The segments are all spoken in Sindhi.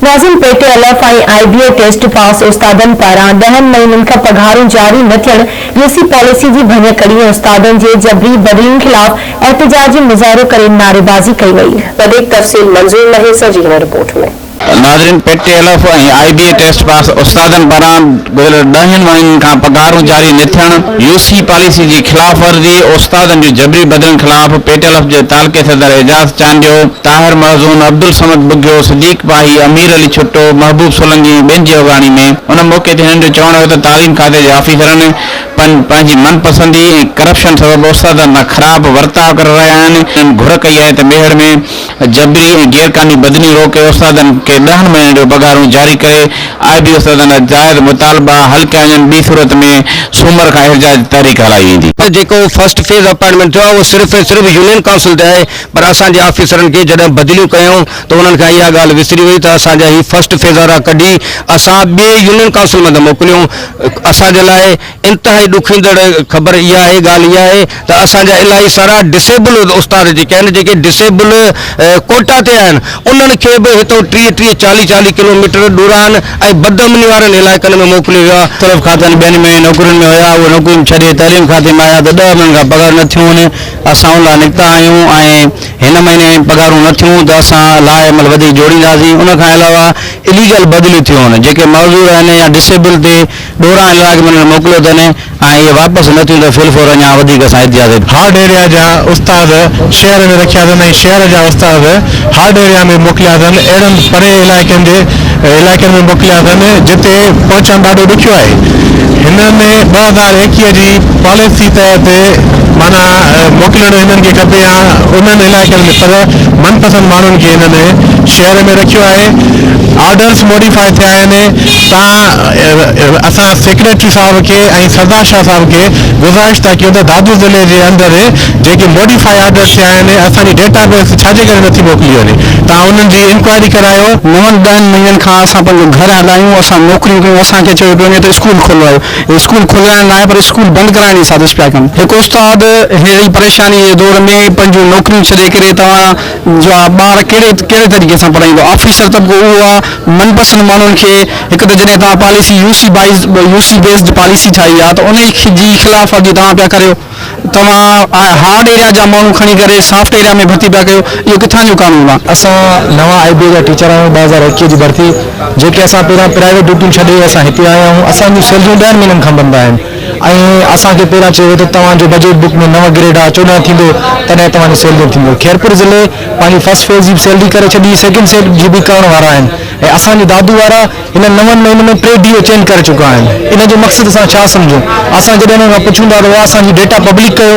ناظم P T L F ۽ I B A test pass استادن پاران ڏهن مهينن کان پگهارون جاري نه ٿيڻ، يو سي پاليسي جي ڀڃڪڙي ۽ استادن جي جبري بدلين خلاف احتجاجي مظاهرو ڪري نعريبازي ڪئي وئي. وڌيڪ تفصيل منظور مهيسر جي هن رپورٽ ۾. ناظرين P T L F ۽ I B A test pass استادن پاران گذريل ڏهن مهينن کان پگهارون جاري نه ٿيڻ، يو سي پاليسي جي خلاف ورزي، استادن جون جبري بدلين خلاف پي ٽي ايل ايف جي تعلقي صدر اعجاز چانڊيو، طاهر محزون، عبدالصمد ٻگهيو، صديق پاهي، امير علي ڇٽو، محبوب سولنگي ۽ ٻين جي اڳواڻي ۾ ان موقعي تي هنن جو چوڻ هيو ته تعليم کاتي جي آفيسرن پنهنجي من پسندي ۽ ڪرپشن سبب استادن سان خراب ورتاء ڪري رهيا آهن، هنن گهر ڪئي آهي ته ميهڙ ۾ جبري ۽ غير قانوني بدليون روڪي استادن کي ڏهن مهينن جو پگهارون جاري ڪري آء بي استادن جا جائز مطالبا حل ڪيا وڃن ٻي صورت ۾ سومر کان احتجاج تحريڪ هلائي ويندي. جيڪو فرسٽ فيز اپائنٽمينٽ ٿيو آهي اهو صرف ۽ صرف يونين ڪائونسل تي آهي پر اسان جي آفيسرن کي جڏهن بدليون ڪيائون ته انهن کان اها ڳالهه وسري وئي ته اسان جا هي فرسٽ فيز وارا ڪڍي اسان ٻئي يونين ڪائونسل ۾ ٿا موڪليون. اسان جي لاء انتهائي ڏکوئيندڙ خبر اها آهي ڳالهه اها آهي ته اسان جا الاهي سارا ڊسيبل استاد جيڪي آهن جيڪي ڊسيبل ڪوٽا تي آهن انهن کي به هتو ٽيهه ٽيهه چاليهه چاليهه ڪلوميٽر ڏورانهن ۽ بدامني وارن علائقن ۾ موڪليو ويو آهي. مختلف کاتن ٻين ۾ نوڪرين ۾ هيا اهي نوڪريون ڇڏي تعليم کاتي ۾ آيا ته ڏهه مهينن کان پگهار نه ٿيون هن. اسان ان لاء نڪتا آهيون ۽ هن مهيني پگهارون نه ٿيون ته اسان لاء عمل وڌيڪ جوڙينداسين ان کان علاوه اليگل بدليون ٿيون آهن جيڪي معذور آهن يا ڊسيبل تي ڏورانهن علائقي ۾ انهن موڪليو اٿن ۽ اهي واپس نه ٿيون ته في الفور اڃا وڌيڪ اسان احتجاج هارڊ ايريا جا استاد شهر ۾ رکيا اٿن ۽ شهر جا استاد هارڊ ايريا ۾ موڪليا اٿن اهڙن پري علائقن جي علائقن ۾ موڪليا اٿن جتي پهچڻ ڏاڍو ڏکيو آهي. هنن 2021 جي پاليسي تحت معنيٰ موڪلڻ هنن کي کپي ها انهن علائقن ۾ پر من پسند ماڻهن کي هنن شهر ۾ رکيو آهي. آرڊرس موڊيفاء ٿيا آهن تان اسان سيڪريٽري صاحب کي ۽ سردار شاهه صاحب کي گذارش ٿا ڪيون ته دادو ضلعي جي اندر جيڪي موڊيفاء آرڊرس ٿيا آهن اسان جي ڊيٽا بيس ڇا جي ڪري نٿي موڪلي وڃي تان انهن جي انڪوائري ڪرايو. نون ڏهن مهينن کان اسان پنهنجو گهر هلايون، اسان نوڪريون ڪيون، اسان کي چيو پيو وڃي ته اسڪول کولرايو، هي اسڪول کولرائڻ ناهي پر اسڪول بند ڪرائڻ جي سازش پيا ڪن. هڪ استاد ههڙي پريشاني جي دور ۾ پنهنجون نوڪريون ڇڏي ڪري توهان جا ٻار ڪهڙي ڪهڙي طريقي سان پڙهائيندو، آفيسر طبقو اهو آهي من پسند ماڻهن کي هڪ ته جڏهن توهان پاليسي يو سي بائيز يو سي بيسڊ پاليسي ٺاهي آهي ته انهي جي خلاف ورزي توهان پيا ڪريو. توهان هارڊ ايريا جا ماڻهو کڻي ڪري سافٽ ايريا ۾ ڀرتي پيا ڪيو اهو ڪٿان جو قانون آ. اسان نوان آء بي اي جا ٽيچر آهيون 2021 جي ڀرتي جيڪي اسان پهريان پرائيويٽ ڊيوٽيون ڇڏي اسان هتي آيا آهيون اسان جون سيلريون ڏهن مهينن کان بند آهن ۽ اسان کي پهريان چيو ويو ته توهان جو بجيٽ بڪ ۾ نو گريڊ آ 14 ٿيندو تڏهن توهان جي سيلريون ٿيندو خيرپور ضلعي پنهنجي فرسٽ فيز جي به سيلري ڪري ڇڏي سيڪنڊ سيٽ جي به ڪرڻ وارا آهن ۽ اسان جي دادو وارا هنن نون مهينن ۾ ٽي ڊي او چينج ڪري چڪا آهن ان جو مقصد اسان ڇا سمجهون اسان جڏهن انهن کان پڇون ٿا ته اها اسان جي ڊيٽا پبلڪ ڪيو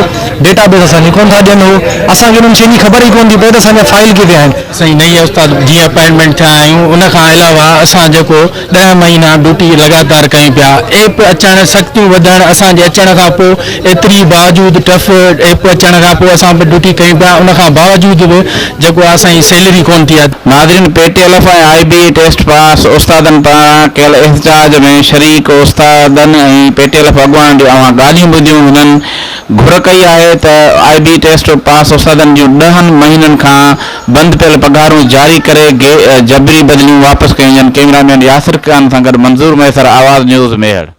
ڊيٽا بيس اسان جي ڪونه ٿا ڏين هو اسان کي انهن شين جي خبر ئي ڪونه ٿي پئي ته اسان جا فائل ڪٿي آهن. اسين نئين استاد جيئن اپائنٽمينٽ ٿيا آهيون ان کان علاوه اسان جيڪو ڏهه مهينا ڊيوٽي لڳاتار ڪيون پيا ايپ اچڻ سختيون وڌڻ اسان جي اچڻ کان پوء ايتري باوجود ٽف ايپ اچڻ کان پوء اسان به ڊيوٽي ڪيون پيا ان کان باوجود به جيڪو آهي اسان جي سيلري ڪونه ٿي آهي. ناظرين P T L F ۽ I B A test pass استادن پاران ڪيل احتجاج ۾ شريڪ استادن ۽ پي ٽي ايل ايف اڳواڻن جون اوهان ڳالهيون ٻڌيون هنن گهر ڪئي آهي ته آء بي ٽيسٽ پاس استادن جون ڏهن مهينن کان بند پيل پگهارون جاري ڪري جبري بدليون واپس ڪيون وڃن ڪئميرا مين ياسر خان سان گڏ منظور مهيسر آواز نيوز ميهڙ.